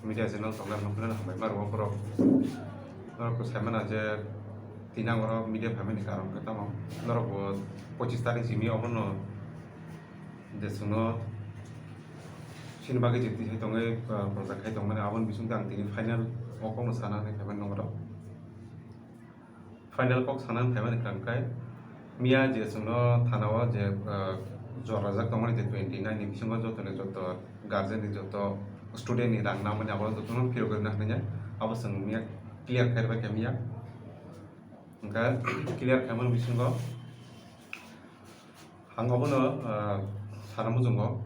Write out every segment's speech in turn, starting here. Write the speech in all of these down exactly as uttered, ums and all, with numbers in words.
Media channel tongnai rokno phano hambai ma rwo borok. Norok to sai mano je tini ang oro media phaimani karon khe tamo norok bo pochis tarik simi obono je chwngno chini bagwi je twi hai tongwi, ah, project khai tongmani aboni bisingtwi ang tini final o kokno sana hinwi phaimani norok. Final kok sana hinwi phaimani kha hwnkhe miya je chwngno thana o je, ah, jora rajak tongmani je twenty nine ni bisingo jotoni joto guardian ni joto student ni rang nangmani abo jotono phirok rwna hinwi abo chwng miya clear khairokbai kha miya. Hwnkhe clear khaimani bisingo ang obono, ah, sana muchungo,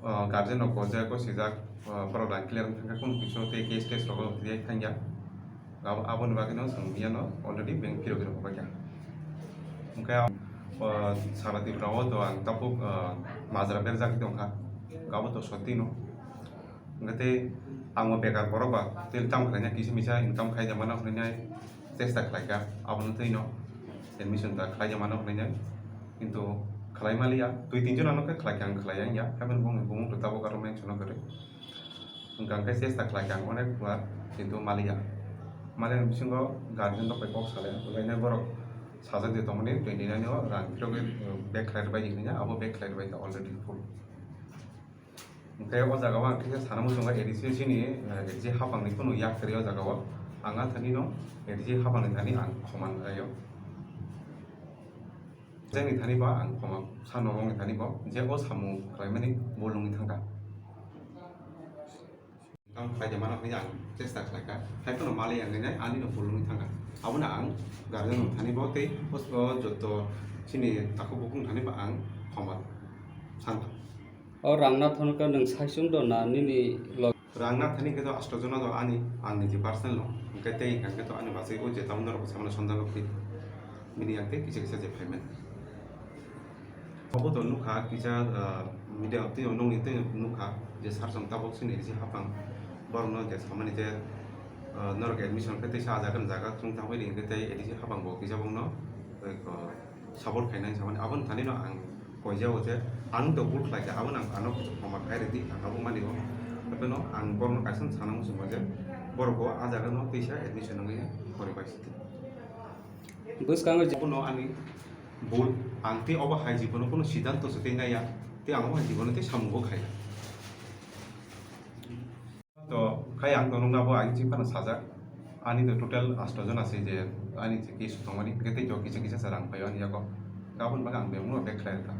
ah, guardian rok bo je kosijak, ah, borok rang clear wngkha khe kunu kisu tei case tes rok tei thangya. Abo, aboni bagwino chwng biyano already bank phirogwi rwkha. Hwnkhe, ah, sara Tripura o to ang tabuk, ah, majra berjagwi tongkha. Abo to sottino. Hwnkhe tei ang o bekar borok ba tei tamo khlaina kisa misa income khai da mano hwnwi nai chesta khlaikha, abono twi no admission da khlai da mano hwnwi nai, kintu khlai maliya, twi tin jona no khe khlaikha, ang khlai ya, haibani bumung bumung to tabuk aro mention no kwrwi. Hwnkha hwnkhe chesta khlaikha ang onek bar, kintu maliya, maliya bisingo guardian rok bai kok salai, hwnwi nai borok sajak de tongmani twenty nine o rang phirogwi, uh, back khlai rwbai di hwnwi nai, abo back khlai rwbai kha already full. Hwnkhe o jaga o ang kisa sana muchungo A D C ni, eh, A D C hapang ni kunu yak kwrwi o jaga o. Ang a thani no A D C hapang ni thani ang khoma nai o. Jang ni thani ba ang khoma sano wng ni thani bo je o samung khlai mani bo lungwi thang kha. Ang khlai de mano hwnwi ang chesta khlai kha. Hai phano malai ang nai ani no bo lungwi thang kha. Abo no ang guardian rok thani bo tei o joto chini takhuk bukhuk thani bo ang khoma san kha. O rang nathani khe nwng saichung do na nini log? Rang nathani khe to asto jona do ani, ang niji personal no. Hwnkhe tei hwnkha khe to ani bachai o je town norok samano sonjak rok tei bini yang tei kisa kisa je payment. Obo to nukha kisa, ah, media twi nungni twi nukha je sir chwng tabuk chini A D C hapang borokno je samani je, ah, norok admission khe teisa ah jaga ni jaga chwng tangbai ri hwnkhe tei A D C hapang bo kisa bokno, eh, ko, support khainai samani aboni thani no ang koijago je ang to bul khlaikha, aboni ang ano khoma khai rwdi, ang abo mani o. Hapheno ang borokno kaisa sana muchungo je borok bo ah jaga no teisa admission wngwi poribai sidi. Bwskango je- Abono ani bul, ang tei obo hai jibono kuno siddhanto se tei naiya, tei ang obo hai jibono tei samungo khaiya. To khai ang to nungna bo agini phano sajak. Ani to total asto jona se je ani je case tongmani, hwnkhe tei to kisa kisa se rang phaio ani yago. Aboni bagwi ang bebakno back khlai rwkha.